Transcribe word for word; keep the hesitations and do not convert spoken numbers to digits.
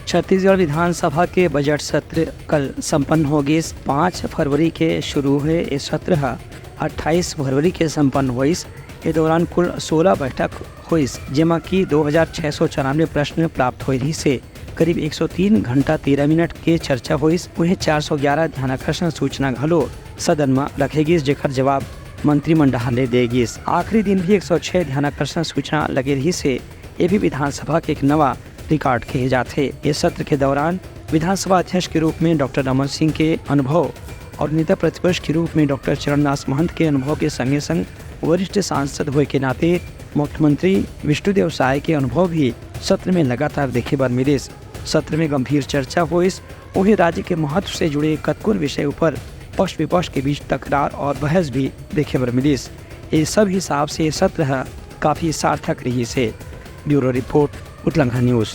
छत्तीसगढ़ विधानसभा के बजट सत्र कल संपन्न हो गिस। पाँच फरवरी के शुरू हुए ये सत्र ह अट्ठाईस फरवरी के संपन्न होइस। ये दौरान कुल सोलह बैठक होइस, जेमा कि दो हजार छह सौ चौरानवे प्रश्न प्राप्त होए रहिस हे। करीब एक सौ तीन घंटा तेरह मिनट के चर्चा होइस। उहें चार सौ ग्यारह ध्यानाकर्षण सूचना घलो सदन म रखे गिस, जेकर जवाब मंत्रिमंडल ले दे गिस। आखिरी दिन भी एक सौ छह ध्यानाकर्षण सूचना लगे रहिस हे। ये भी विधानसभा के एक नवा रिकॉर्ड कहे जाथे। ये सत्र के दौरान विधानसभा अध्यक्ष के रूप में डॉक्टर रमन सिंह के अनुभव और नेता प्रतिपक्ष के रूप में डॉक्टर चरणदास महंत के अनुभव के संगे संग वरिष्ठ सांसद होए के नाते मुख्यमंत्री विष्णुदेव साय के अनुभव भी सत्र में लगातार देखे बर मिलिस। सत्र में गंभीर चर्चा होइस। वही राज्य के महत्व से जुड़े कतकोन विषय ऊपर पक्ष विपक्ष के बीच तकरार और बहस भी देखे बर मिलिस। ये सब हिसाब से ये सत्र ह काफी सार्थक रहिस हे। Bureau report, Utlangha news.